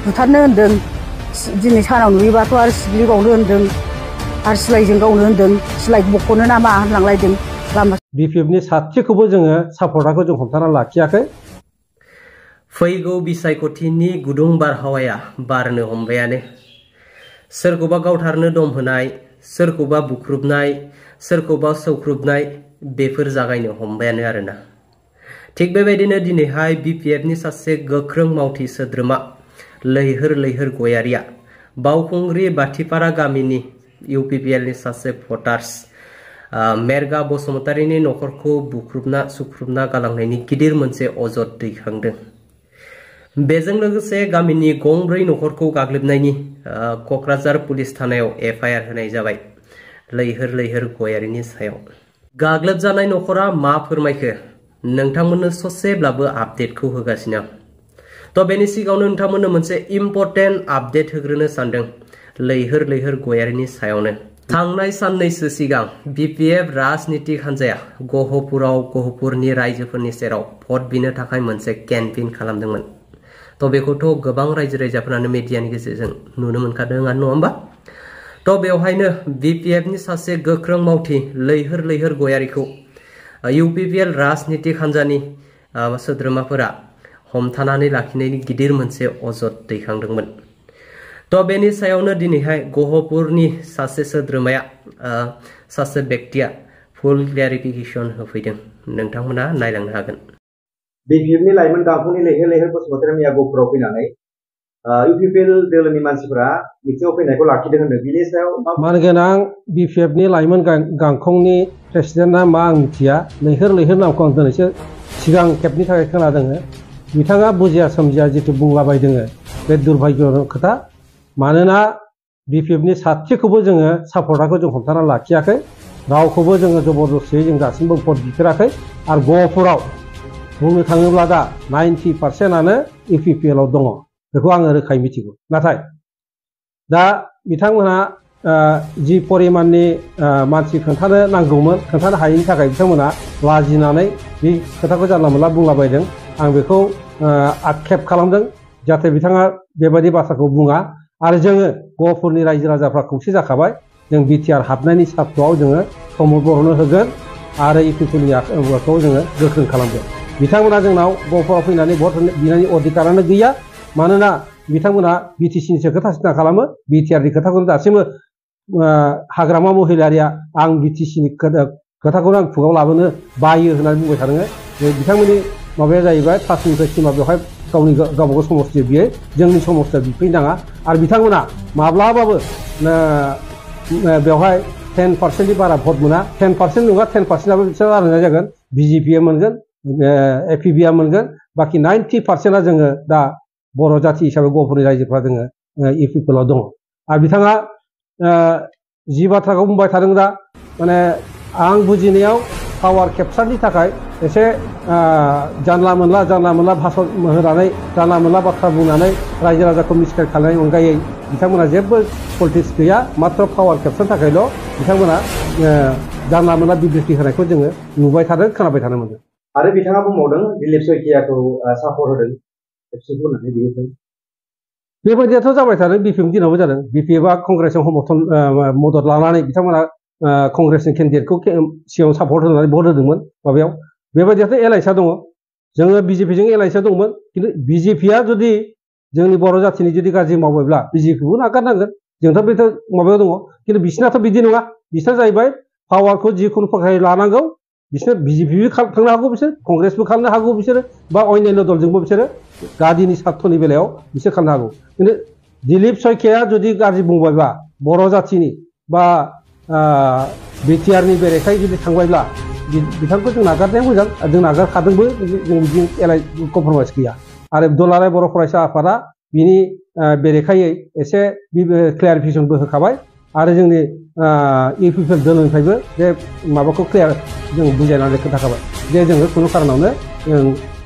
बुथारनो होनदों दिनै सानाव नुयोबाथ' आरो सिग्लिबावनो होनदों आरो सिलाइजों गावनो होनदों सिलाइ बख'नो ना मा होनलांलायदों लामा बिपिएफनि साथिखौबो जोङो सापर्टारखौ जों हमथाना लाखियाखै। फैगौ बिसायख'थिनि गुदुं बारहावाया बारनो हमबायानो। सोरखौबा गावथारनो दम होनाय, सोरखौबा बुख्रुबनाय, सोरखौबा सौख्रुबनाय बेफोर जागायनो हमबायानो आरोना। थिग बेबायदिनो दिनैहाय बिपिएफनि सासे गोख्रों मावथि सोद्रोमा लैहोर लैहोर गयारिया बावखुंग्रि बाथिपारा गामिनि इउपिपिएलनि सासे भटार्स मेरगा बसुमतारीनि न'खरखौ बुख्रुबना सुख्रुबना गालांनायनि गिदिर मोनसे अजद दैखांदों। बेजों लोगोसे गामिनि गंब्रै न'खरखौ गाग्लोबनायनि क'क्राझार पुलिस थानायाव एफआइआर होनाय जाबाय लैहोर लैहोर गयारिनि सायाव। गाग्लोबजानाय न'खरा मा फोरमायखो नोंथांमोननो ससेब्लाबो आपडेटखौ होगासिनो। तो बेनि सिगाङावनो नोंथांमोननो मोनसे इम्पर्टेन्ट आपडेट होग्रोनो सानदों लैहोर लैहोर गयारिनि सायावनो। थांनाय साननैसो सिगां बिपिएफ राजनितिक हान्जाया गहपुरनि रायजोफोरनि सेराव भट बिनो थाखाय मोनसे केम्पेइन खालामदोंमोन। तो बेखौथ' गोबां रायजो राजाफोरानो मिडियानि गेजेरजों नुनो मोनखादोंआनो नङा होमबा? तो बेवहायनो बिपिएफनि सासे गोख्रों मावथि लैहोर लैहोर गयारिखौ इउपिपिएल राजनितिक हान्जानि सोद्रोमाफोरा हमथानानै लाखिनायनि गिदिर मोनसे अजद दैखांदोंमोन। तो बेनि सायावनो दिनैहाय गहपुरनि सासे सोद्रोमाया सासे व्यक्तिया फुल क्लियारिफिकेसन होफैदों। नोंथांमोना नायलांनो हागोन। बिपिएफनि लाइमोन गांखंनि लैहोर लैहोर बसुमतारी मैया गहपुराव फैनानै इउपिपिएल दोलोनि मानसिफोरा मिथिङाव फैनायखौ लाखिदों होनदों। बिनि सायाव मानगोनां बिपिएफनि लाइमोन गांखंनि प्रेसिडेन्टआ मा आं मिथिया, लैहोर लैहोर नामखौ आं दिनैसो सिगां खेबनि थाखाय खोनादों। बिथाङा बुजिया सोमजिया जिथु बुंलाबायदों बे दुर्भाग्य खोथा। मानोना बिपिएफनि साथिखौबो जोङो सापर्टारखौ जों हमथाना लाखियाखै, रावखौबो जोङो जबरदस्तियै जों दासिमबो भट बिफेराखै। आरो गहपुराव बुंनो थाङोब्ला दा 90%आनो इउपिपिएलआव दङ, बेखौ आङो रोखायै मिथिगौ। नाथाय दा बिथांमोनहा जि परिमाननि मानसि खोन्थानो नांगौमोन खोन्थानो हायैनि थाखाय बिथांमोना लाजिनानै बे खोथाखौ जानला मोनला बुंलाबायदों। आं बेखौ आक्षेप खालामदों जाहाथे बिथाङा बेबायदि बाथ्राखौ बुङा। आरो जोङो गहपुरनि रायजो राजाफ्रा खौसे जाखाबाय, जों बिटिआर हाबनायनि सार्थआव जोङो प्रमद बर'नो होगोन आरो इउपिपिएलनि माबाखौ जोङो गोख्रों खालामगोन। बिथांमोना जोंनाव गहपुराव फैनानै भट बिनायनि अधिकारानो गैया। मानोना बिथांमोना बिटिसिनिसो खोथा सिन्था खालामो, बिटिआरनि खोथाखौनो दासिमबो हाग्रामा महिलारिया आं बिटिसिनि खोथाखौनो आं खुगाव लाबोनो बायो होननानै बुंबाय थादों। बिथांमोननि माबाया जाहैबाय पासनिफ्राय सिमा बेवहाय गावनि गावबागाव समस्ति बियो, जोंनि समस्तिया बिफैनाङा। आरो बिथांमोना माब्लाबाबो बेवहाय 10%नि बारा भट मोना। 10% नङा, 10%आबो बिसोर राननाय जागोन, बिजेपिआ मोनगोन, एपिबिआ मोनगोन, बाखि 90%आ जोङो दा बर' जाथि हिसाबै गहपुरनि रायजोफ्रा जोङो इउपिपिएलआव दङ। आरो बिथाङा जि बाथ्राखौ बुंबाय थादों दा, माने आं बुजिनायाव पावार केपचारनि थाखाय एसे जानला मोनला भाषण होनानै जानला मोनला बाथ्रा बुंनानै रायजो राजाखौ मिसगाइड खालामनायनि अनगायै बिथांमोना जेबो पलिटिक्स गैया, मात्र पावार केपचारनि थाखायल' बिथांमोना जानला मोनला बिबृति होनायखौ जोङो नुबाय थादों, खोनाबाय थानो मोनदों। आरो बिथाङा बुंबावदों दिलीप सयकियाखौ सापर्ट होदों होननानै बियो। बेबायदियाथ' जाबाय थादों, बिपिएफनि दिनावबो जादों। बिपिएफआ कंग्रेसजों मदद लानानै बिथांमोना कंग्रेसनि केन्डिडेटखौ सिगाङाव सापर्ट होनानै भट होदोंमोन माबायाव। बेबायदियाथ' एलायसा दङ, जोङो बिजेपिजों एलायसा दंमोन। खिन्थु बिजेपिआ जुदि जोंनि बर' जाथिनि जुदि गाज्रि मावबायब्ला बिजेपिखौबो नागारनांगोन। जोंथ' बेथ' माबायाव दङ, खिन्थु बिसिनाथ' बिदि नङा। बिसिना जाहैबाय पावारखौ जिखुनु प्रकारै लानांगौ। बिसोर बिजेपिबो थांनो हागौ, बिसोर कंग्रेसबो खालामनो हागौ, बिसोरो बा अन्यान्य दलजोंबो बिसोरो गादिनि सार्थनि बेलायाव बिसोर खालामनो हागौ। खिन्थु दिलीप सयकियाया जुदि गाज्रि बुंबायबा बर' जाथिनि बा बिटिआरनि बेरेखायै जुदि थांबायब्ला बिथांखौ जों नागारनाया मोजां। जों नागारखादोंबो, जों बिदि कमप्रमाइस गैया। आरो दुलाराय बर' फरायसा आफादा बिनि बेरेखायै एसे क्लियारिफिकेसनबो होखाबाय। आरो जोंनि इउपिपिएल दोलोनिफ्रायबो बे माबाखौ क्लियार जों बुजायनानै खोन्थाखाबाय जे जोङो खुनु खारनावनो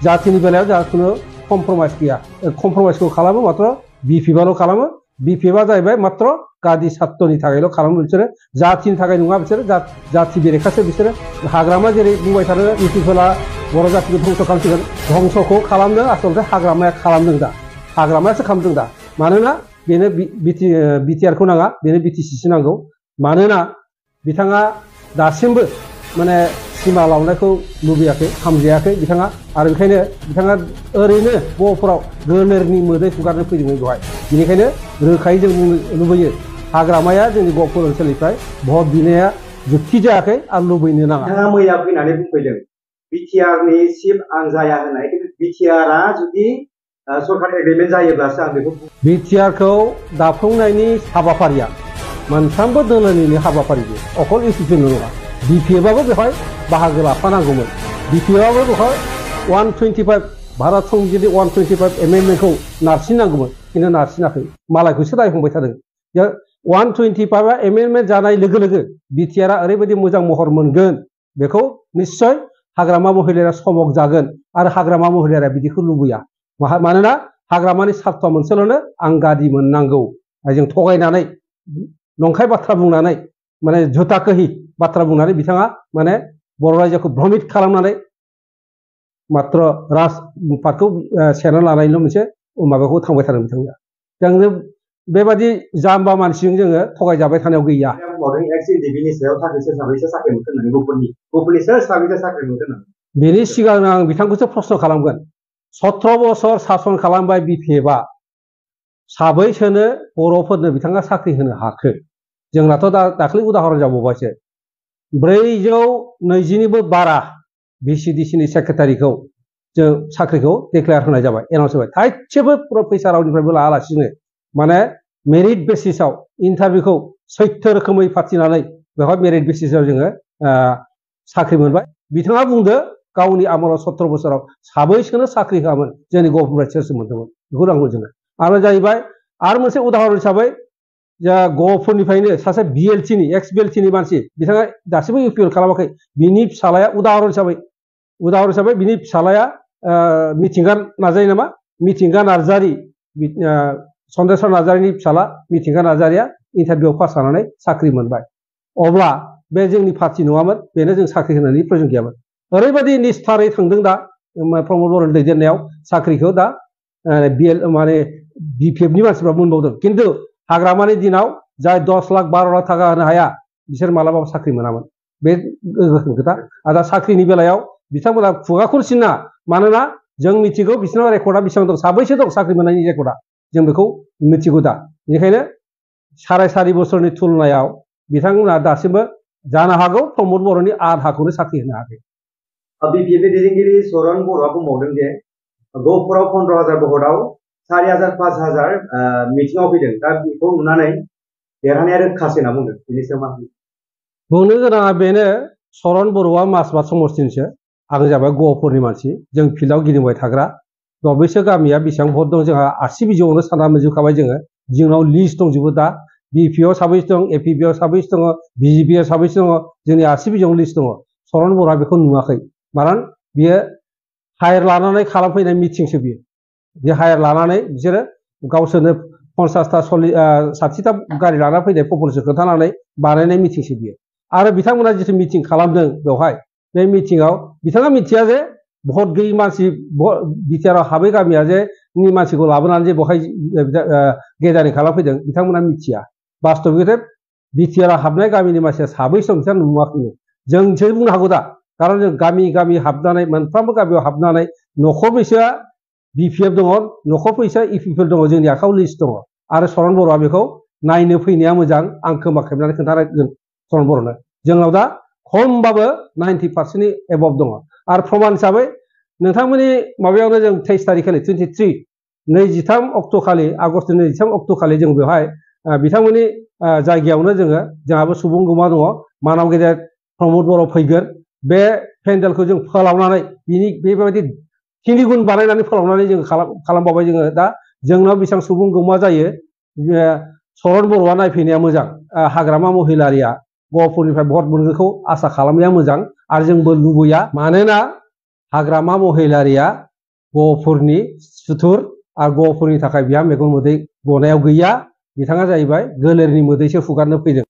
जातिनि बेलायाव जोंहा खुनु कमप्रमाइस गैया। कमप्रमाइसखौ खालामो मात्र बिपिएफआल' खालामो। बिपिएफआ जाहैबाय मात्र गादि सार्थनि थाखायल' खालामो बिसोरो, जातिनि थाखाय नङा। बिसोरो जाति बेरेखासो बिसोरो। हाग्रामा जेरै बुंबाय थादों इउपिपिएलआ बर' जातिखौ धंस' खालामसिगोन, धंस'खौ खालामदों आसलथे हाग्रामाया खालामदों दा, हाग्रामायासो खालामदों दा। मानोना बेनो बिटिआरखौ नाङा, बेनो बिटिसिसो नांगौ। मानोना बिथाङा दासिमबो माने सिमा लावनायखौ लुबैयाखै, हामजायाखै बिथाङा। आरो बेखायनो बिथाङा ओरैनो ग'फोराव गोलेरनि मोदै हुगारनो फैदोंमोन बेवहाय। बेनिखायनो रोखायै जों बुंनो लुबैयो हाग्रामाया जोंनि ग'फोर ओनसोलनिफ्राय भट बिनाया जुक्ति जायाखै आरो लुबैनो नाङा। बिथाङा मैया फैनानै बुंफैदों बिटिआरनि चिफ आं जाया होननाय, खिन्थु बिटिआरआ जुदि सरकारि एग्रिमेन्ट जायोब्लासो आं बेखौ बिटिआरखौ दाफुंनायनि हाबाफारिया मोनफ्रोमबो दोलोनिनो हाबाफारि, अकल इउपिपिएल नङा। बिपिएफआबो बेवहाय बाहागो लाफानांगौमोन। बिपिएफआबो बेवहाय 125 भारत संबिजितनि 125 एमेन्डमेन्टखौ नारसिननांगौमोन, खिन्थु नारसिनाखै, मालायखौसो दायफंबाय थादों। 125 एमेन्डमेन्ट जानाय लोगो लोगो बिटिआरआ ओरैबायदि मोजां महर मोनगोन, बेखौ निश्चय हाग्रामा महिलाया समक जागोन। आरो हाग्रामा महिलाया बिदिखौ लुबैया। मानोना हाग्रामानि सार्थ मोनसेल'नो, आं गादि मोननांगौ। जों थगायनानै नंखाय बाथ्रा बुंनानै माने झुटा कहि बाथ्रा बुंनानै बिथाङा माने बर' रायजोखौ भ्रमित खालामनानै मात्र राजपाटखौ सेना लानायल' मोनसे माबाखौ थांबाय थादों बिथाङा। जों बेबादि जाम्बा मानसिजों जोङो थगायजाबाय थानायाव गैया। बेनि सिगां आं बिथांखौसो प्रश्न खालामगोन। 17 बोसोर सासन खालामबाय बिपिएफआ, साबैसोनो बर'फोरनो बिथाङा साख्रि होनो हाखो? जोंनाथ' दाख्लै उदाहरन जाबावबायसो। 420निबो बारा भिसिडिसिनि सेक्रेटारिखौ जों साख्रिखौ डिक्लेयार होनाय जाबाय, एनाउन्स जाबाय। थाइसेबो फैसा रावनिफ्रायबो लायालासिनो माने मेरिट बेसिसआव इन्टारभिउखौ सैथो रोखोमै फाथिनानै बेवहाय मेरिट बेसिसआव जोङो साख्रि मोनबाय। बिथाङा बुंदो गावनि आमोलाव 17 बोसोराव साबैसोनो साख्रि होआमोन, जोंनि गभर्नमेन्ट सोरसो मोनदोंमोन, बेखौ नांगौ जोङो। आरो जाहैबाय आरो मोनसे उदाहरन हिसाबै जा ग'फोरनिफ्रायनो सासे बिएलटिनि एक्स बिएलटिनि मानसि, बिथाङा दासिमबो इउपिएल खालामाखै। बिनि फिसालाया उदाहरन हिसाबै बिनि फिसालाया मिथिंगा नार्जारि नामा, मिथिंगा नार्जारि, चन्द्रेश्वर नार्जारिनि फिसाला मिथिंगा नार्जारिया इन्टारभिउआव पास जानानै साख्रि मोनबाय। अब्ला बे जोंनि पार्टि नङामोन, बेनो जों साख्रि होनायनि प्रयजन गैयामोन। ओरैबायदि निस्थारै थांदों दा प्रमद बर'नि दैदेननायाव साख्रिखौ दा माने बिपिएफनि मानसिफ्रा मोनबावदों। खिन्थु हाग्रामानि दिनाव जाय 10 लाख 12 लाख थाखा होनो हाया, बिसोर मालाबाबो साख्रि मोनामोन। बे गोख्रों खोथा। आरो दा साख्रिनि बेलायाव बिथांमोना खुगाखौनो सिना, मानोना जों मिथिगौ बिसोरनाव रेकर्डआ बेसेबां दं, साबैसे दं साख्रि मोननायनि रेकर्डआ, जों बेखौ मिथिगौ दा। बेनिखायनो 4.5 बोसोरनि तुलनायाव बिथांमोना दासिमबो जानो हागौ प्रमद बर'नि आधाखौनो साख्रि होनो हायाखै। बिपिएफनि दैदेनगिरि चरण बर'आ बुंबावदों जे गहपुराव 15,000 भटआव 4,000 5,000 मिटिंआव फैदों। दा बेखौ नुनानै देरहानाया रोखासै होनना बुंदों। बेनि सायाव मा बुंनो गोनाङा बेनो, चरण बर'आ मासबाद समस्तिनिसो, आं जाबाय गहपुरनि मानसि। जों फिल्डआव गिदिंबाय थाग्रा। दबैसो गामिया बेसेबां भट दं जोंहा 80 बिजौआवनो सानना मोनजोबखाबाय जोङो। जोंनाव लिस्ट दंजोबो दा। बिपिएआव साबैसे दं, एपिपिआव साबैसे दङ, बिजेपिआव साबैसे दङ, जोंनि 80 बिजौआव लिस्ट दङ। चरण बर'आ बेखौ नुवाखै। मानो बियो हायार लानानै खालामफैनाय मिटिंसो बियो। बे हायार लानानै बिसोरो गावसोरनो 50टा 60टा गारि लाना फैनाय पपुलेसन खोन्थानानै बानायनाय मिटिंसो बियो। आरो बिथांमोना जिथु मिटिं खालामदों बेवहाय, बे मिटिंआव बिथाङा मिथिया जे भट गैयै मानसि बिटिआरआव हाबै गामिया जे मानसिखौ लाबोनानै जे बेवहाय गेदारिं खालामफैदों, बिथांमोना मिथिया। बास्तबिकथे बिटिआरआव हाबनाय गामिनि मानसिया साबैसे दं बिथांमोना नुवाखैनो। जोंसो बुंनो हागौ दा, खारन जों गामि गामि हाबनानै मोनफ्रोमबो गामियाव हाबनानै न'खरबैसोआ बिपिएफ दङ, न'खरबैसोआ इउपिपिएल दङ, जोंनि आखायाव लिस्ट दङ। आरो चरण बर'आ बेखौ नायनो फैनाया मोजां, आं खोमा खेबनानै खोन्थागोन चरण बर'नो। जोंनाव दा खमबाबो 90%नि एबभ दङ। आरो प्रमान हिसाबै नोंथांमोननि माबायावनो जों 23 तारिखखालि 23 अक्ट'खालि, आगष्टनि 23 अक्ट'खालि जों बेवहाय बिथांमोननि जायगायावनो जोंहाबो सुबुंगुमा दङ, मानाव गेदेर प्रमद बर' फैगोन। बे पेन्डेलखौ जों फोलावनानै बेबायदि 3 गुन बानायनानै फोलावनानै जों खालामबावबाय। जोङो दा जोंनाव बेसेबां सुबुंगुमा जायो, चरण बर'आ नायफैनाया मोजां। हाग्रामा महिलारिया गहपुरनिफ्राय भट मोनगोनखौ आसा खालामनाया मोजां, आरो जोंबो लुबैया। मानोना हाग्रामा महिलारिया गहपुरनि सुथुर, आरो गहपुरनि थाखाय बिहा मेगन मोदै गनायाव गैया। बिथाङा जाहैबाय गोलेरनि मोदैसो हुगारनो फैदों।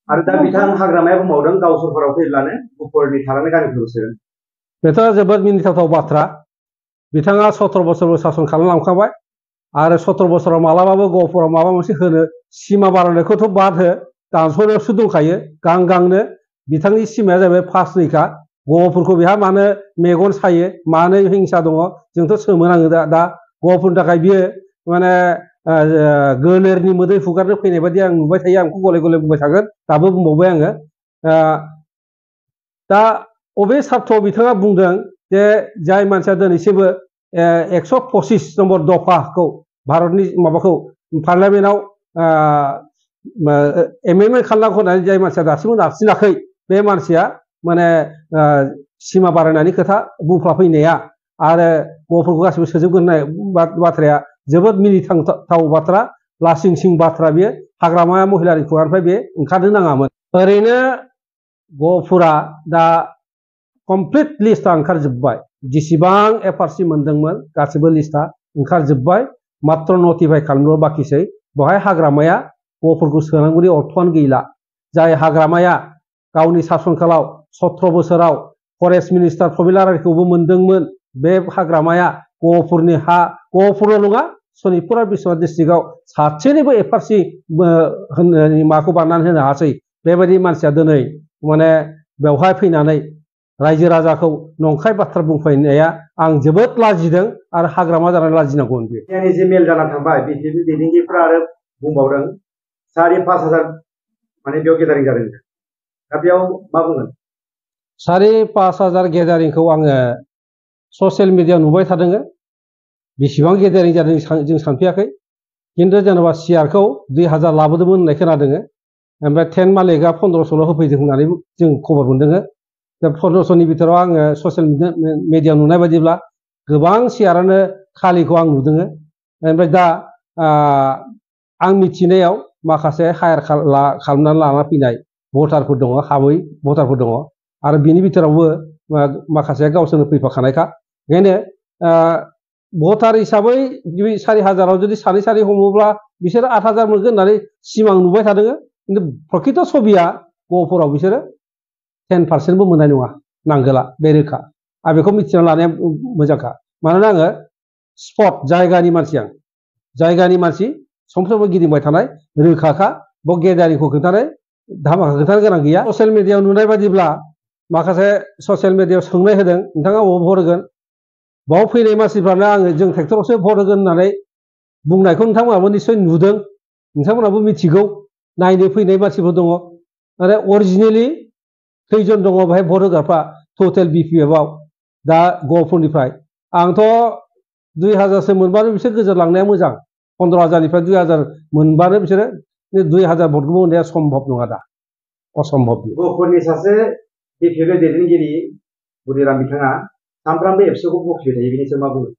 आरो दा बिथां हाग्रामाया बुंबावदों गावसरफोराव फैब्लानो गहपुरनि थालांनाय गामिखौ सोगोन। बेथ' जोबोद मिनिथावथाव बाथ्रा। बिथाङा 17 बोसोरबो सासन खालामलांखाबाय, आरो 17 बोसोराव मालाबाबो गहपुराव माबा मोनसे होनो सिमा बारायनायखौथ' बाद हो दानस'नायावसो दंखायो गांनो बिथांनि सिमाया जाबाय फासनिखा गहपुरखौ बेहा मानो मेगन सायो मानो हिंसा दङ जोंथ' सोमोनाङो दा गहपुरनि थाखाय बियो माने गोलेरनि मोदै हुगारनो फैनाय बायदि आं नुबाय थायो आंखौ गले गले बुंबाय थागोन दाबो बुंबावबाय आङो दा अबे सार्थआव बिथाङा बुंदों जे जाय मानसिया दिनैसिमबो 125 नम्बर दफाखौ भारतनि माबाखौ पार्लियामेन्टआव एमेन्डमेन्ट खालामनांगौ होननानै जाय मानसिया दासिमबो नारसिनाखै बे मानसिया माने सिमा बारायनायनि खोथा बुंफ्लाफैनाया आरो गहपुरखौ गासिबो सोजोबगोन होननाय बाथ्राया जोबोद मिनिथावथाव बाथ्रा लासिं सिं बाथ्रा बेयो हाग्रामा महिलानि खुगानिफ्राय बे ओंखारनो नाङामोन ओरैनो गहपुरा दा कमप्लिट लिस्टआ ओंखारजोब्बाय जेसेबां एफआरसि मोनदोंमोन गासिबो लिस्टआ ओंखारजोब्बाय मात्र नटिफाइ खालामनो बाखिसै बेवहाय हाग्रामाया गहपुरखौ सोनांगौनि अर्थआनो गैला जाय हाग्रामाया गावनि सासनकालाव 17 बोसोराव फरेस्ट मिनिस्टार प्रमिला रायखौबो मोनदोंमोन बे हाग्रामाया गहपुरनि हा गहपुरल' नङा सनितपुर आरो बिश्वनाथ डिस्ट्रिक्टआव सासेनिबो एफआरसि होननानै माखौ बानायनानै होनो हासै बेबायदि मानसिया दिनै माने बेवहाय फैनानै रायजो राजाखौ नंखाय बाथ्रा बुंफैनाया आं जोबोद लाजिदों आरो हाग्रामा जानानै लाजिनांगौमोन बे जे मेल जाना थांबाय बिजेपि दैदेनगिरिफ्रा आरो बुंबावदों 5,500 माने बेयाव गेदारिं जादों दा बेयाव मा बुंगोन 5,500 गेदारिंखौ आङो ससियेल मिडियायाव नुबाय थादों बेसेबां गेदारिं जादों जों सानफेराखै खिन्थु जेनेबा सिआरखौ 2,000 लाबोदोंमोन होननाय खोनादों ओमफ्राय 10 मालिकआ 1500ल' होफैदों होननानै जों खबर मोनदों दा 1500नि बिथोराव आङो ससियेल मिडियायाव नुनाय बायदिब्ला गोबां सिआरानो खालिखौ आं नुदों ओमफ्राय दा आं मिथिनायाव माखासे हायार खालामनानै लाना फैनाय भटारफोर दङ हाबै भटारफोर दङ आरो बिनि बिथोरावबो माखासे गावसोरनो फैफाखानायखा ओंखायनो भटार हिसाबै 4,000आव जुदि सानै हमोब्ला बिसोर 8,000 मोनगोन होननानै सिमां नुबाय थादों खिन्थु प्रकृत सबिया गहपुराव बिसोरो 10% मोननाय नङा नांगोला बे रोखा आं बेखौ मिथिना लानाया मोजांखा मानोना आङो स्पट जायगानि मानसि सम गिदिंबाय थानाय रोखाखा बेयाव गेदारिंखौ खोन्थानाय धामाखा खोन्थानो गोनां गैया ससियेल मिडियायाव नुनाय बायदिब्ला माखासे ससियेल मिडियायाव सोंनाय होदों नोंथाङा बबाव भट होगोन बाव फैनाय मानसिफ्रानो आङो जों ट्रेक्टरावसो भट होगोन होननानै बुंनायखौ नोंथांमोनाबो निश्चय नुदों नोंथांमोनाबो मिथिगौ नायनो फैनाय मानसिफोर दङ आरो अरिजिनेलि खैजन दङ बेहाय भट होग्राफ्रा टटेल बिपिएफआव दा गहपुरनिफ्राय आंथ' 2,000सो मोनबानो बिसोर गोजोनलांनाया मोजां 15,000निफ्राय 2,000 मोनबानो बिसोरो 2,000 भटखौ मोननाया सम्भब नङा दा असम्भब गहपुरनि सासे बिपिएफ दैदेनगिरि बुदिराम बिथाङा सानफ्रामबो एबसुखौ बखिबाय थायो बेनि सायाव मा बुङो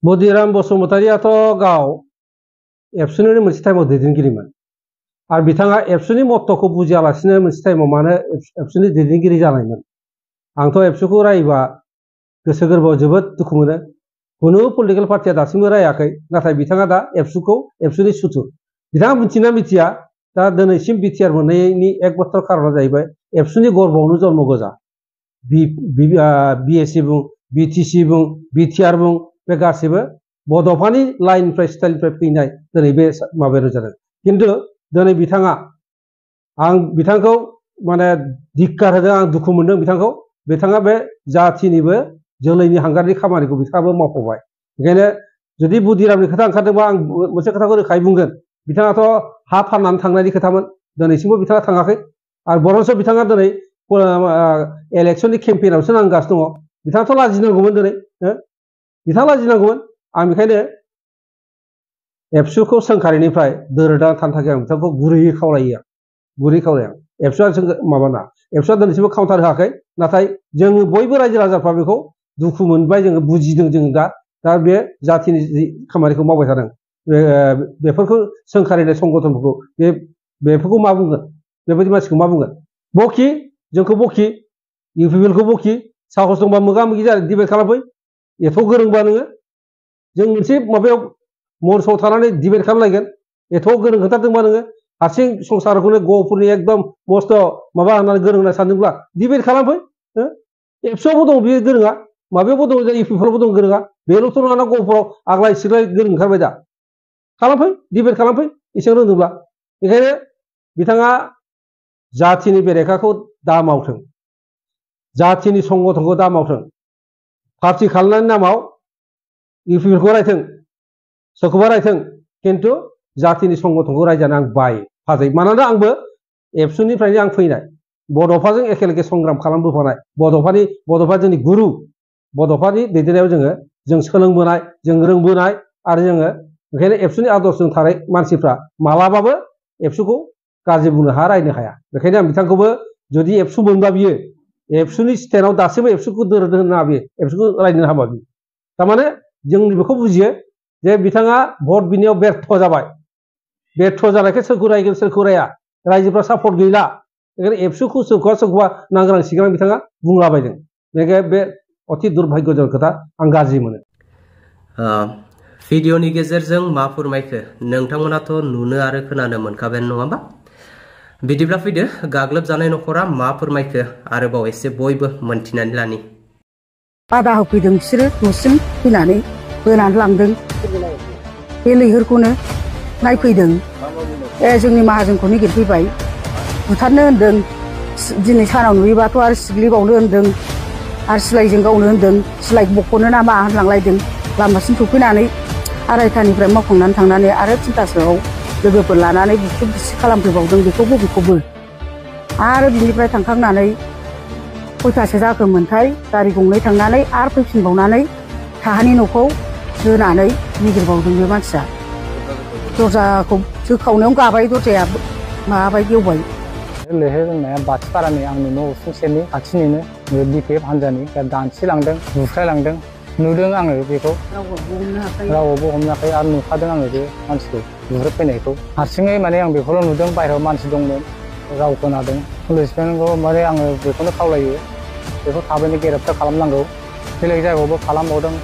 बुदिराम बसुमतारियाथ' गाव एबसुनि मोनसे टाइमाव दैदेनगिरिमोन आरो बिथाङा एबसुनि मत्त'खौ बुजियालासिनो मोनसे टाइमाव मानो एबसुनि दैदेनगिरि जानायमोन आंथ' एबसुखौ रायोबा गोसो गोरबोआव जोबोद दुखु मोनो खुनु पलिटिकेल पार्टिया दासिमबो रायाखै नाथाय बिथाङा दा एबसुनि सुथुर बिथाङा मिथिना मिथिया दा दिनैसिम बिटिआर मोननायनि एकमात्र खारना जाहैबाय एबसुनि गर्भआवनो जन्म गोजा बिएससि बुं बिटिसि बुं बिटिआर बुं बे गासैबो बड'फानि लाइननिफ्राय स्टाइलनिफ्राय फैनाय दिनै बे माबायानो जादों खिन्थु दिनै बिथाङा आं बिथांखौ माने धिक्कार होदों आं दुखु मोनदों बिथाङा बे जाथिनिबो जोलैनि हांगारनि खामानिखौ बिथाङाबो मावफाबाय ओंखायनो जुदि बुदिरामनि खोथा ओंखारदोंबा आं मोनसे खोथाखौ रोखायै बुंगोन बिथाङाथ' हा फाननानै थांनायनि खोथामोन दिनैसिमबो बिथाङा थाङाखै आरो बरन्स बिथाङा दिनै इलेक्सननि केम्पेइनावसो नांगासिनो दङ बिथाङाथ' लाजिनांगौमोन दिनै बिथाङा लाजिनांगौमोन आं बेखायनो एबसुखौ सोंखारिनिफ्राय दोरोदनानै थानो थाखाय आं बिथांखौ गुरैयै खावलायो एबसुआ जों माबाना एबसुआ दिनैसिमबो काउन्टार होआखै नाथाय जों बयबो रायजो राजाफ्रा बेखौ दुखु मोनबाय जोङो बुजिदों जों दा बे जाथिनि खामानिखौ मावबाय थादों बेफोरखौ सोंखारिनाय संगठनफोरखौ बेफोरखौ मा बुंगोन बेबायदि मानसिखौ मा बुंगोन बखि जोंखौ बखि इउपिपिएलखौ बखि साहस दंबा मोगा मोगि जानानै डिबेट खालामफै एथ' गोरोंबा नोङो जों मोनसे माबायाव मन्सआव थानानै डिबेट खालामलायगोन एथ' गोरों खोन्थादोंबा नोङो हारसिं संसारखौनो गहपुरनि एकदम मस्थ' माबा होननानै गोरों होनना सानदोंब्ला डिबेट खालामफै एबसुआवबो दं बे गोरोङा माबायावबो दं जों इउपिफोरावबो दं गोरोङा बेल'थ' नङा गहपुराव आग्लाय सिग्लाय गोरों ओंखारबाय दा खालामफै डिबेट खालामफै एसेबां रोंदोंब्ला बेखायनो बिथाङा जातिनि बेरेखाखौ दा मावथों जातिनि संगठनखौ दा मावथों पार्टि खालामनायनि नामाव इउपिफोरखौ रायथों सोरखौबा रायथों खिन्थु जातिनि संगठनखौ रायजानो आं बायो फाजै मानोना आंबो एबसुनिफ्रायनो आं फैनाय बड'फाजों एखे एखे संग्राम खालामबोफानाय बड'फा जोंनि गुरु बड'फानि दैदेननायाव जों सोलोंबोनाय जों रोंबोनाय आरो जोङो बेखायनो एबसुनि आदर्शजों थानाय मानसिफ्रा मालाबाबो एबसुखौ गाज्रि बुंनो हाया रायनो हाया बेखायनो आं बिथांखौबो जुदि एबसु मोनबा बियो एबसुनि स्टेन्डआव दासिमबो एबसुखौ दोरोद होनो हाया बियो एबसुखौ रायनो हाबा बियो थारमाने जों बेखौ बुजियो जे बिथाङा भट बिनायाव बेर्थ जाबाय बेर्थ जानायखाय सोरखौ रायगोन सोरखौ राया रायजोफ्रा सापर्ट गैला बेखायनो एबसुखौ सोरखौबा नांग्रां सिग्रां बिथाङा बुंलाबायदों बेखायनो बे अति दुर्भाग्यजनक खोथा आं गाज्रि मोनो भिडिअनि गेजेरजों मा फोरमायखो नोंथांमोनाथ' नुनो आरो खोनानो मोनखाबाय नङा होमबा बिदिब्ला फैदो गाग्लोबजानाय नखरा मा फोरमायखो आरोबाव एसे बयबो मोनथिनानै लानि बादा होफैदों बिसोरो न'सिम फैनानै बोनानै लांदों बे लैहोरखौनो नायफैदों जोंनि माहाजोनखौ नागिरफैबाय बुथारनो होनदों दिनै सानाव नुयोबाथ' आरो सिग्लिबावनो होनदों आरो सिलाइजों गावनो होनदों सिलाइ बख'नो ना मा होनलांलायदों लामासिम सफैनानै आरायथानिफ्राय मावखांनानै थांनानै आरो 3थासोआव लोगोफोर लानानै बुख्रुब बुसि खालामफैबावदों बेखौबो आरो बिनिफ्राय थांखांनानै 6थासो जाखोमोनथाय गारि गंनै थांनानै आरो फैफिनबावनानै साहानि न'खौ दोनानै निगिरबावदों बे मानसिया दरजाखौ जोखावनायाव गाबाय दरजाया माबाबाय गेवबाय लैहोर होननाया बाथिपारानि आंनि न' उसुं सेरनि खाथिनिनो बिपिएफ हान्जानि दानस्रिलांदों बुख्रायलांदों नुदों आङो बेखौ रावबो हमनो हायाखै आरो नुखादों आङो बे मानसिखौ बुख्रुबफैनायखौ हारसिङै माने आं बेखौल' नुदों बाहेरायाव मानसि दंमोन राव खोनादों पुलिसमेनखौ माने आङो बेखौनो खावलायो बेखौ थाबैनो ग्रेप्टार खालामनांगौ बेलेग जायगायावबो खालामबावदों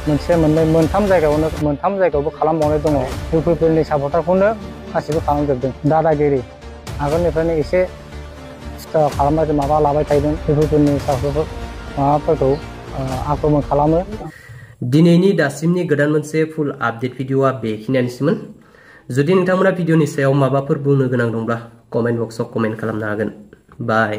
मोनसे मोननै मोनथाम जायगायावबो खालामबावनाय दङ इउपिपिएलनि सापर्टारखौनो गासिबो खालामजोबदों दादागिरि आगोलनिफ्रायनो एसे खालामनाय माबा लाबाय थादों इउपिपिएलनि सापर्टार माबाफोरखौ आक्रमण खालामो दिनैनि दासिमनि गोदान मोनसे फुल आपडेट भिडिअआ बेखिनियानोसैमोन जुदि नोंथांमोना भिडिअनि सायाव माबाफोर बुंनो गोनां दंब्ला कमेन्ट बक्सआव कमेन्ट खालामनो हागोन बाय